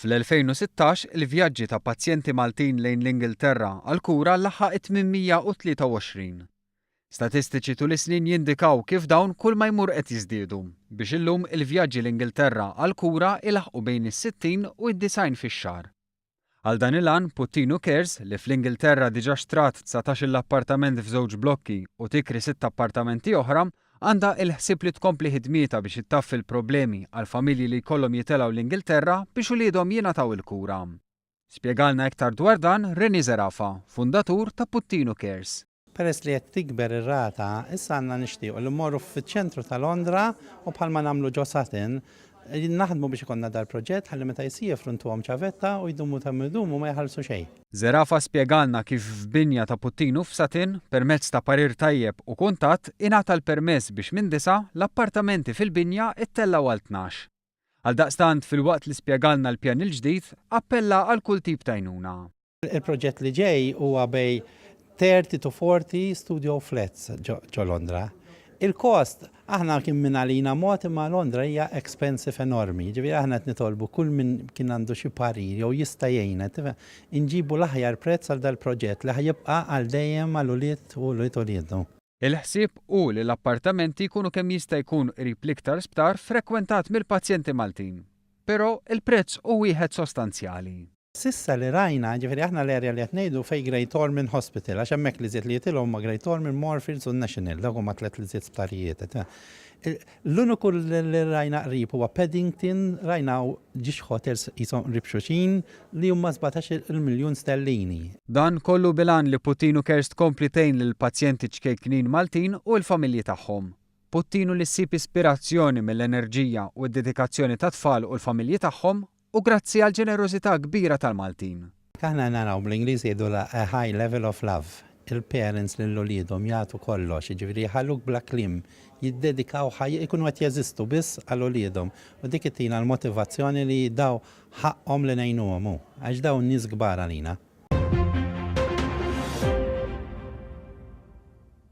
Fl-2016, il-vjaġġi ta' pazjenti Maltin lejn l-Ingilterra għall-kura laħaq it-823. Statistiċi tul is-snin jindikaw kif dawn kull ma jmur qed jiżdiedu, biex illum il-vjaġġi l-Ingilterra għall-kura ilaħħqu bejn is-60 u d-90 fix-xahar. Għal dan il-għan, Puttinu Cares, li fl-Ingilterra diġà xtrat 19-il appartament f'żewġ blokki u tikri sitt appartamenti oħra, għandha il-ħsieb li tkompli ħidmietha biex ittaffi l-problemi għal familji li jkollhom jitilgħu l-Ingilterra biex uliedhom jingħataw il-kura. Spjegalna iktar dwar dan Rennie Zerafa, fundatur ta' Puttinu Cares. Peress li qed tikber ir-rata, issa għandna nixtiequ li mmorru fiċ-ċentru ta' Londra u bħalma nagħmlu ġo Sutton, naħdmu biex ikollna dal-proġett ħalli meta jsiefru ntuhom ċavetta u jdumu kemm idumu ma jħallsu xejn. Zerafa spjegalna kif f'binja ta' Puttinu f'Sutton, permezz ta' parir tajjeb u kuntatt, ingħata l-permess biex minn disgħa, l-appartamenti fil-binja ttellgħu għal 12. Għaldaqstant, filwaqt li spjegalna l-pjan il-ġdid, appella għal kull tip ta' għajnuna. Il-proġett li ġej huwa bejn 30 to 40 studio flats ġo Londra. Il-kost, aħna kien minn għalina mod imma Londra hija expensive enormi. Ġifieri aħna qed nitolbu kull min kien għandu xi parir jew jista' jgħinna, tifhem, inġibu l-aħjar prezz għal dal-proġett li ħa jibqa' għal dejjem għal ulied u ulied uliedna. Il-ħsieb hu li l-appartamenti jkunu kemm jista' jkun qrib l-iktar sptar frekwentat mill-pazjenti Maltin. Però, il-prezz hu wieħed sostanzjali. S'issa li rajna, jiġifieri aħna l-area li qed ngħidu fejn Great Ormond Hospital, għax hemmhekk l-iżjed li jitilgħu huma Great Ormond, Moorfields u National, dawk huma t-tliet l-iżjed sptarijiet. L-uniku li rajna qrib huwa Paddington, rajna ġiex hotels qishom qrib xulxin li huma 17-il miljun sterlini. Dan kollu bil-għan li Puttinu Cares tkompli tgħin lill-pazjenti ċkejknin Maltin u l-familji tagħhom. Puttinu li ssib ispirazzjoni mill-enerġija u d-dedikazzjoni tat-tfal u l-familji tagħhom u grazzi għall-ġenerożità kbira tal-Maltin. Aħna naraw bl-Ingliż jgħidulha a high level of love. Il-parents lil uliedhom jagħtu kollox, jiġifieri jħalluk bla kliem, jiddedikaw ħajja, ikunu qed jeżistu biss għal uliedhom. U dik ittina l-motivazzjoni li daw ħaqqhom li ngħinuhom hu, għax dawn nies kbar għalina.